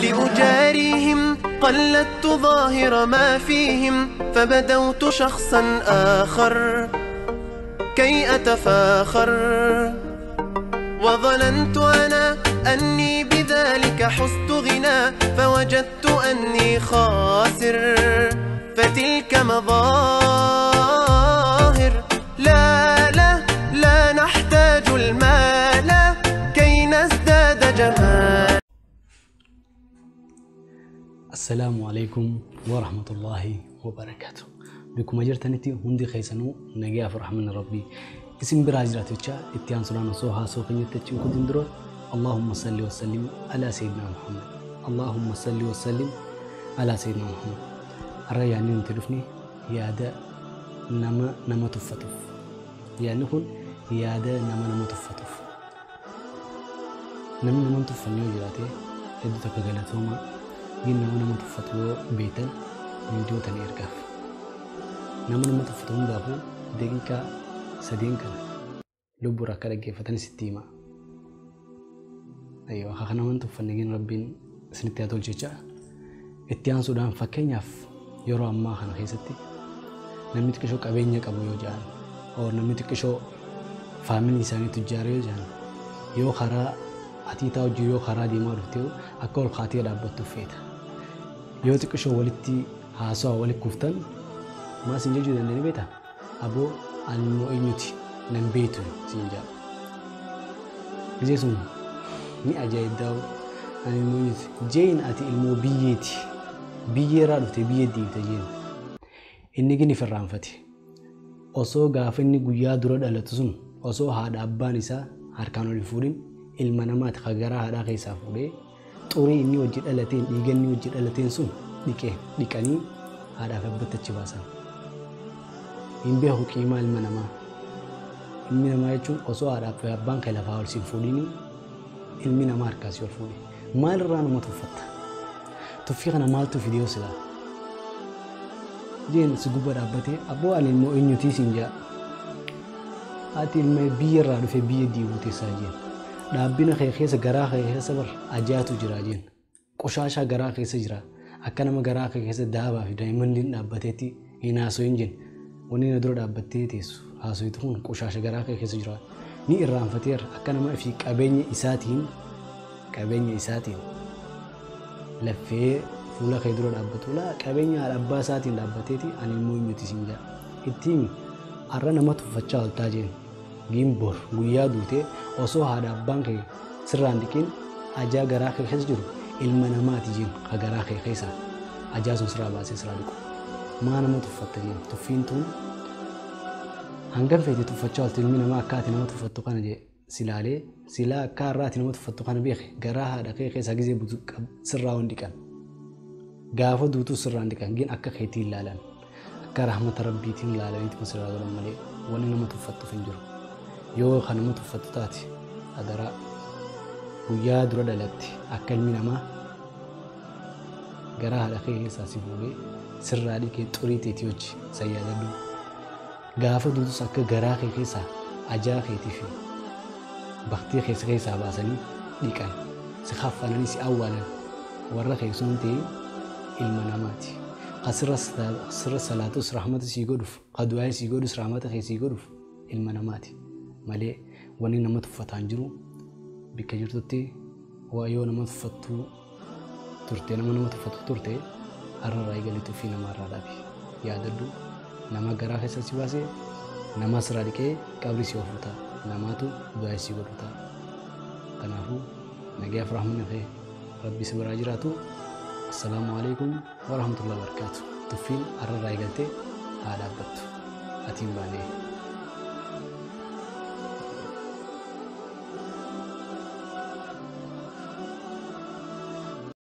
لأجاريهم قلدت ظاهر ما فيهم، فبدوت شخصا آخر كي أتفاخر، وظننت أنا أني بذلك حزت غنى، فوجدت أني خاسر، فتلك مظاهر. لا لا لا نحتاج المال كي نزداد جمال. السلام عليكم ورحمة الله وبركاته. بكم أجرتنتي هندي خيسنو نجيا فرحمن ربي اسم براجراتك اتيان سلان صوها سوقنيتك كدندرو. اللهم صل وسلم على سيدنا محمد، اللهم صل وسلم على سيدنا محمد. الرأي نتلفني يا نما نما تفتف، يعني كن يا نما نما تفتف، نما نما تفنيو جراتي هدو تكغلتهما جن نما نما تفتو بيتا من جوتا إركاف نما نما تفتهم دافو دقيقة سدين كان لبو راكا رجفتني ستيما. أيوة خخنا من تفنيجين ربين سنتياتول شيشة اتيان سودان فكينياف يرو أما خنا خيستي namni xiqqishoo qabeenya qabu yoo jedhan or namni xiqqishoo faamilii isaanii tujjaara yoo jedhan yoo karaa atiitaa hojii yoo karaa deemaa dhuftee akka ol kaatee dhaabbattuuf feeta. Yoo xiqqishoo walitti haasawaa walitti kuftan maal siin jechuu dandeenye beektaa? Aboo ani immoo eenyuti nan beektu siin jedha. Gisee sun ni ajaa'ibdaa'u ani immoo eenyuti jeen ati ilmoo biyyeeti biyyeerraa dhuftee biyyee deebite jeen. Inni gini firraanfate osoo gaafa inni guyyaa dura dhalatu sun osoo haadha abbaan isaa harkaan ol fuudhin ilma namaati ka garaa haadhaa keessaa fuudhee xurii inni hojii dhalateen dhiiga inni hojii dhalateen sun dhiqee dhiqanii haadhaaf abbatti achi baasan. Hin beeku qiimaa ilma namaa. Ilmi namaa jechuun osoo haadhaaf abbaan kee lafaa ol siin fuudhini ilmi namaa harkaa si ol fuudhe. Maalirraa nama tuffatta? Tuffii kana maaltu fidee silaa? Jeen si gubbaa dhaabbatee abboo ani immoo eenyutii siin jedha. Ati ilma biyya irraa dhufee biyya diiguu teessaa jeen. Dhaabbina kee keessa garaa kee keessa bar ajaatu jira jeen. Qoshaashaa garaa keessa jira. Akka nama garaa kee keessa daabaa fi daa'imandiin dhaabbateetti hin haasoyin jeen. Wanni na dura dhaabbattee teessu haasoyitu kun qoshaasha garaa kee keessa jira. Ni irraanfateera akka nama fi qabeenya isaatiin laffee fuula kee dura dhaabbatu laa qabeenya haadha abbaa isaatiin dhaabbateeti ani immoo eenyuti siin jedha. Ittiin har'a nama tuffachaa ooltaa jeen gimbor guyyaa duutee osoo haadha abbaan kee sirraan dhiqin ajaa garaa kee keessa jiru ilma namaati jeen ka garaa kee keessa ajaa sun sirraa baasee sirraa dhiqu. Maa nama tuffatta jeen tuffiin tun hangam feete tuffachaa ooltu ilmi namaa akka ati nama tuffattu kana jee silaalee silaa akka har'a ati nama tuffattu kana beeke garaa haadha kee keessa gizee butu sirraa hin dhiqan. Gaafa duutuu sirraan dhiqan gin akka keetiin ilaalan akka rahmata rabbiitiin ilaalaniitu sirraa godhan malee wanni nama tuffattuuf hin jiru. Yoo kan nama tuffattu taate adaraa guyyaa dura dhalatti akka ilmi namaa garaa haadha kee keessaa si fuudhee sirraa dhiqee xurii teetii hojii san yaadadhu. Gaafa duutus akka garaa kee keessaa ajaa keetii fi baktii keessa keessaa baasanii dhiqan si kaffananii si awwaalan warra keessoon ta'e ilma namaati. Ka sirra salaatus rahmata sii godhuuf, ka du'aa sii godhus rahmata kee sii godhuuf ilma namaati. Malee wanni nama tuffataan jiru bikka jirtutti waa yoo nama tuffattu turte nama nama tuffattu turte har'arraa eegalee tuffii namaarraa dhaabi. Yaadadhu nama garaa keessa si baasee nama sirraa dhiqee qabri si oofu ta'a. Namaatu du'aa sii godhu ta'a. Kanaafuu nagayaaf rahmanni kee rabbi si biraa jiraatu. السلام عليكم ورحمة الله وبركاته. تفين الرأي قلتي هذا بط أتيم باني.